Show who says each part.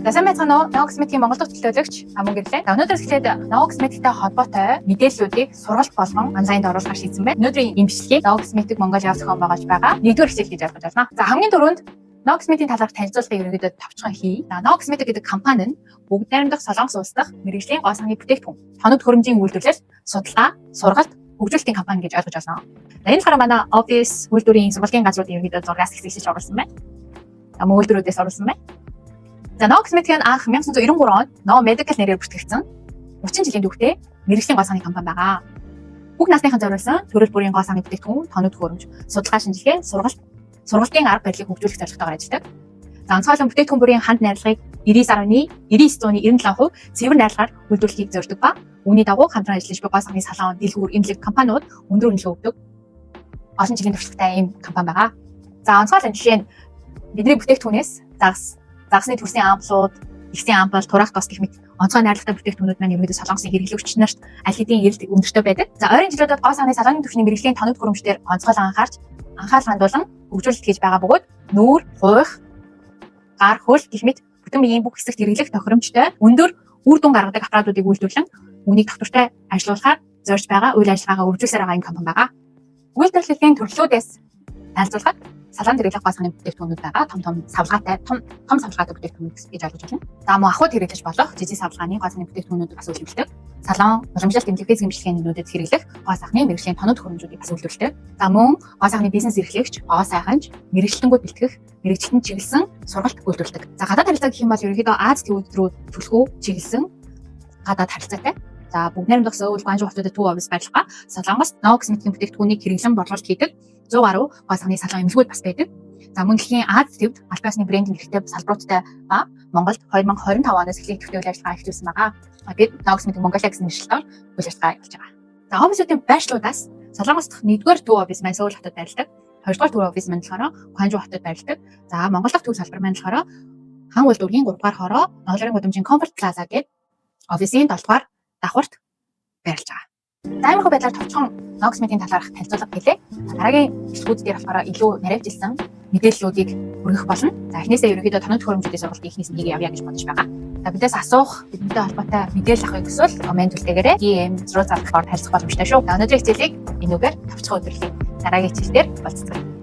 Speaker 1: За, сайн байцгаана уу? Nao Cosmetic-ийн Монгол дахь төлөөлөгч Амун гэрлээ. За, өнөөдрөөс эхлээд Nao Cosmetic-тэй холбоотой мэдээллүүдийг сургалт болгон онлайнд оруулахар шийдсэн байна. Өнөөдрийн энэ бичлэгийг Nao Cosmetic Mongolia зохион байгуулж байгаа нэгдүгээр хичээл гэж ойлгож байна. За, хамгийн түрүүнд Nao Cosmetic-ийн талаарх танилцуулгыг ерөнхийдөө товчхон хий. За, Nao Cosmetic гэдэг компани нь бүгд найрамдах Солонгос улс дахь мэргэжлийн гоо сайхны бүтээгдэхүүн, тоног төхөөрөмжийн үйлдвэрлэл, судалгаа, сургалт, хөгжүүлэлтийн компани гэж ойлгож байна. За, энэ болохоор манай офис, үйлдвэрийн сургалтын газруудын ерөнхийдөө зургаас хэсэг шиж оруулсан байна. За, мөн үйлдвэрүүдээс оруулсан байна. За, Nao Cosmetic нь анх 1993 онд Nao Medical нэрээр бүртгэгдсэн 30 жилийн түүхтэй мэргэжлийн гоо сайхны компани байгаа. Бүх насныхан зориулсан төрөл бүрийн гоо сайхны бүтээгдэхүүн, тоног төхөөрөмж, судалгаа шинжилгээ, сургалт, сургалтын арга барилыг хөгжүүлэх зорилготойгоор ажилладаг. За, онцгойлон бүтээгдэхүүн бүрийн ханд найрлагыг 99.99% цэвэр найрлагаар үйлдвэрлэхийг зорьдог ба үүний дагуу хамтран ажиллаж буй гоо сайхны салон, дэлгүүр, эмнэлэг компаниуд өндөр үнэлгээ өгдөг. Олон жилийн туршлагатай ийм компани байгаа. За, онцгойлон жишээ нь бидний бүтээгдэхүүнээс загас, загасны төрсөн ампулууд, ихсэн ампул, тураах тос гэх мэт онцгой найрлагатай бүтээгдэхүүнүүд маань ерөнхийдөө Солонгосын хэрэглэгч нарт аль хэдийн эрэлт өндөртэй байдаг. За, ойрын жилүүдэд гоо сайхны салоны түвшний мэргэжлийн тоног төхөөрөмждөр онцгойлон анхаарч, анхаарал хандуулан хөгжүүлэлт хийж байгаа бөгөөд нүүр, хуух, гар, хөл гэх мэт бүтэн биеийн бүх хэсэгт хэрэглэх тохиромжтой өндөр үр дүн гаргадаг аппаратуудыг үйлдвэрлэн үүнийг тогтвортой ажилуулахаар зорж байгаа үйл ажиллагаагаа өргөжүүлсээр байгаа юм компани байгаа. Үйлдвэрлэлийн төрлүүдээс танилцуулахад салон хэрэглэх гоо сайхны бүтээгдэхүүнүүд байгаа. Том том савлгаатай, том том савлгаатай бүтээгдэхүүн гэж ойлгож байна. За, мөн ахуйд хэрэглэж болох жижиг савлгааны гоо сайхны бүтээгдэхүүнүүд бас үйлдвэрлэдэг. Салон, уламжлалт эмнэлэг, физик эмчилгээнүүдэд хэрэглэх гоо сайхны мэргэжлийн тоног төхөөрөмжүүдийг бас үйлдвэрлэдэг. За, мөн гоо сайхны бизнес эрхлэгч, гоо сайханч, мэргэжилтэнгүүд бэлтгэх, мэргэжилтэнд чиглэсэн сургалт үйлдвэрлэдэг. За, гадаад харилцаа гэх юм бол ерөнхийдөө Ази тивүүд рүү түлхүү чиглэсэн гадаад харилцаатай. За, бүгд найрамдах Сөүл, Гуанчжоу хотуудад төв офис байрлах ба Солонгос Nao Cosmetic-ийн бүтээгдэхүүнийг хэрэглэн борлуулалт хийдэг 100 гаруй гоо сайхны салон, эмнэлгүүд бас байдаг. За, мөн дэлхийн Ази тивд албан ёсны брендинг эрхтэй салбаруудтай ба Монголд 2025 оноос эхлэх идэвхтэй үйл ажиллагаа эхлүүлсэн байгаа. Бид Nao Cosmetic Mongolia гэсэн нэршилээр үйл ажиллагаа явуулж байгаа. За, офисуудын байршлуудаас Солонгос дахь 1-р төв офис маань Сөүл хотод байрладаг. 2-дугаар төв офис маань болохоор Гуанчжоу хотод байрладаг. За, Монгол дахь төв салбар маань болохоор Хан Үйлдвэрийн 3 дугаар хороо Ноолорын гудамжийн Comfort Plaza гэдэг офисын 7 дугаар давхарт байрлаж байгаа. За, иймэрхүү байдлаар товчхон Nao Cosmetic-ийн талаарх танилцуулга хийлээ. Дараагийн бичлэгүүд дээр болохоор илүү наривчилсан мэдээллүүдийг хүргэх болно. За, эхнээсээ ерөнхийдөө тоног төхөөрөмжүүдийн сургалтыг эхнээс нь хийгээ явъя гэж бодож байгаа. За, бидээс асуух, бидэнтэй холбоотой мэдээлэл авахыг хүсвэл коммент үлдээгээрэй. DM зураг залгахаар харилцах боломжтой шүү. За, өнөөдрийн хичээлийг энүүгээр товчхон өндөрлөе. Дараагийн хичээл дээр уулзацгаая.